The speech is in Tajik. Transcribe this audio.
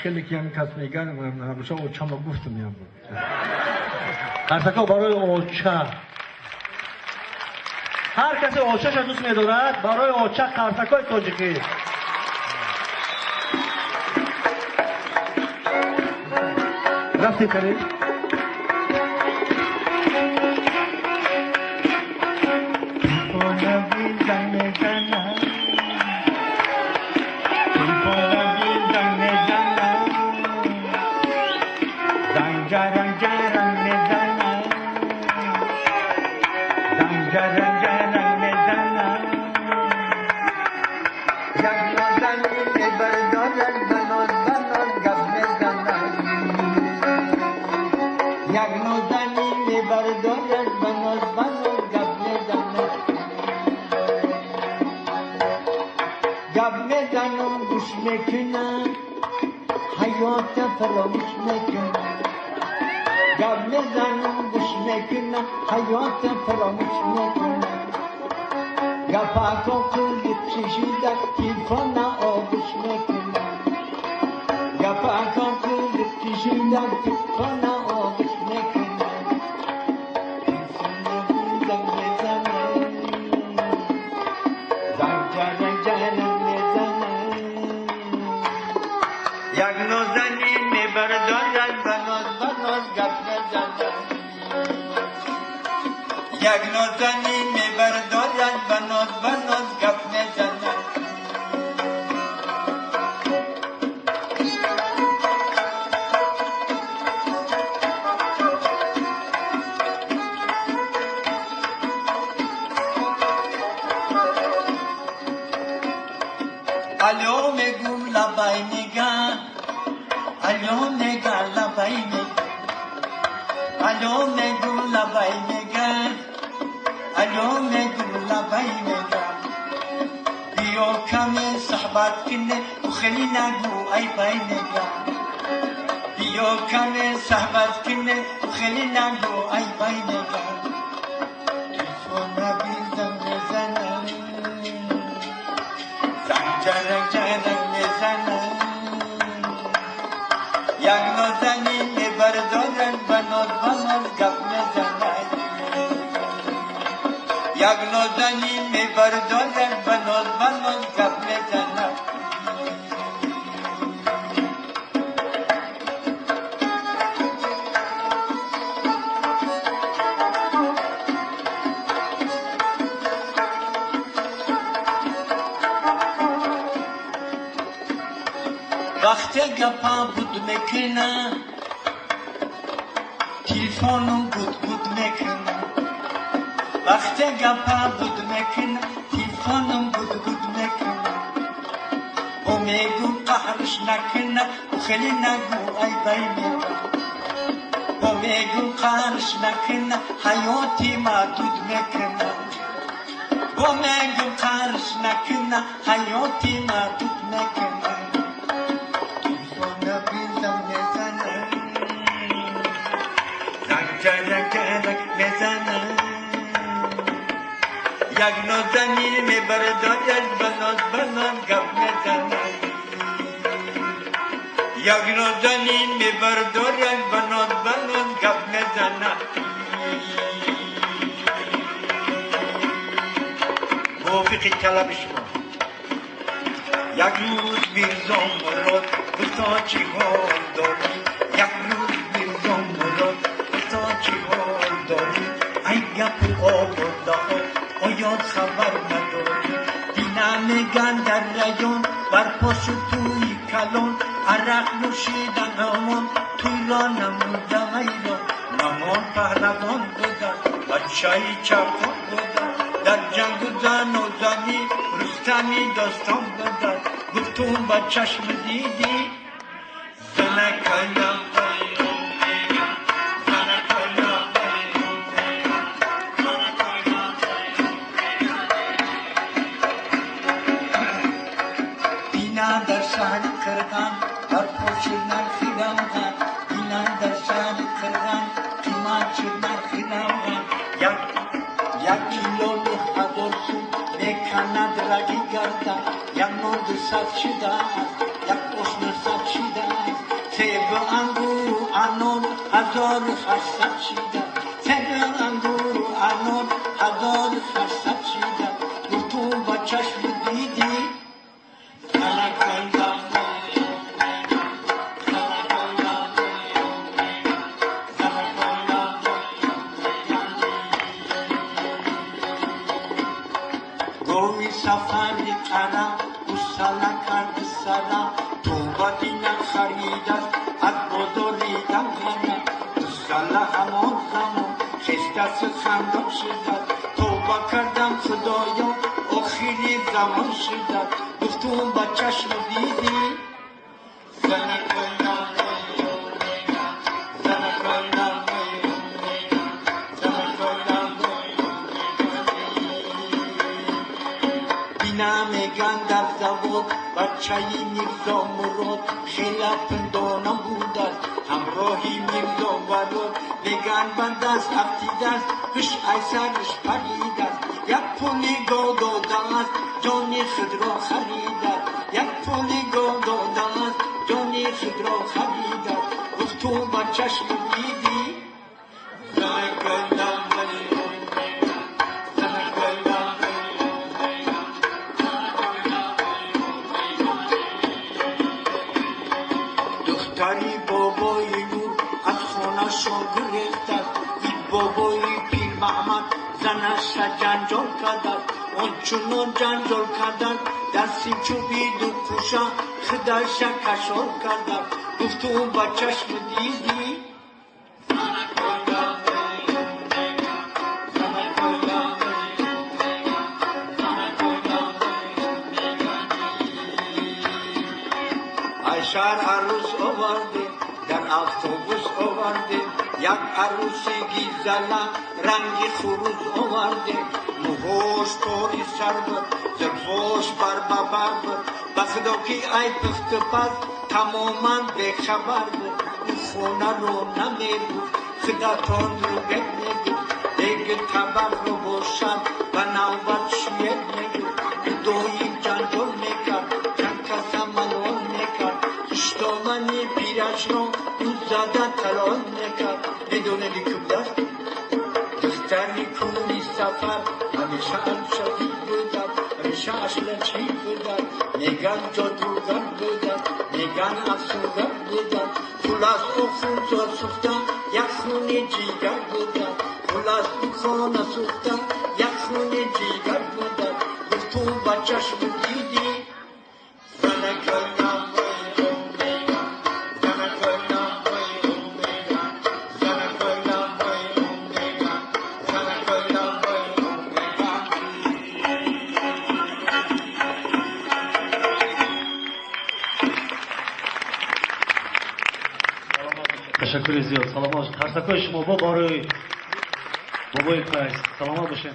Хеле ки ҳамин кас мегӯяд, ҳамеша очама гуфтам я буд. Қарсакҳо барои оча. Ҳар касе очаша дӯст медорад, барои оча қарсакҳои тоҷикӣ. Рафтем карем. Як нон 200 шуда, як ош 900 шуда. Себ, ангур, анор 1800 шида. Себ, ангур, анор 1800 шида. Гуфтум ба чашм дидӣ. Гови сафари қара гусала карди сара. Тоба динам харидааст аз бозори Данғара. Гусала ҳамон замон хестасу хандон шудааст. Тоба кардам, Худоё, охири замон шудааст. Гуфтум ба чашм дидӣ. Меган дар завод бачаи Мирзо Мурод хела пиндона будааст, ҳамроҳи Мирзо Барод. Меган ба даст афтидааст, ҳуш ай сараш паридааст. Як пули гов додааст, ҷони худро харидааст. Як пули гов додааст, ҷони худро харидааст. Гуфтум ба чашм дидӣ. Духтари бобои нур аз хонашон гурехтааст. Ин бобои Пирмаҳмад занаша ҷанҷол кардааст. Ончунон ҷанҷол кардааст, дар симчӯби дукӯша худаша кашол кардааст. Гуфтум ба чашм дидӣ. Айшар арӯс овардем, дар автобус овардем. Як арӯси гизала ранги хурӯз овардем. Мӯҳош тори сар буд, зулфош барбабар буд. Ба Худо ки ай пухтупаз тамоман бехабар буд. Ӯ хонаро намегуфт, худатонро бек мегуфт. Деги табақро бошад ба навбат шуед мегуфт. Доим ҷанҷол мекард, чанд каса малол мекард. Хуштомани пирашро ӯ зада талол мекард. Медонед, ки будааст? Духтари кӯри сафар ҳамеша алшавӣ будад, ҳамеша ашлачӣ будад. Меган ҷодугар будад, меган афсунгар будад. Хулас, ӯ хунзо сӯхта як хуни ҷигар будад. Хулас, ӯ хона сӯхта як хуни ҷигар будад. Гуфтум ба чашм дидӣ. Ташаккури зиёд, саломат бошед. Қарсакҳои шумо бо барои бобои Қайс. Саломат бошед.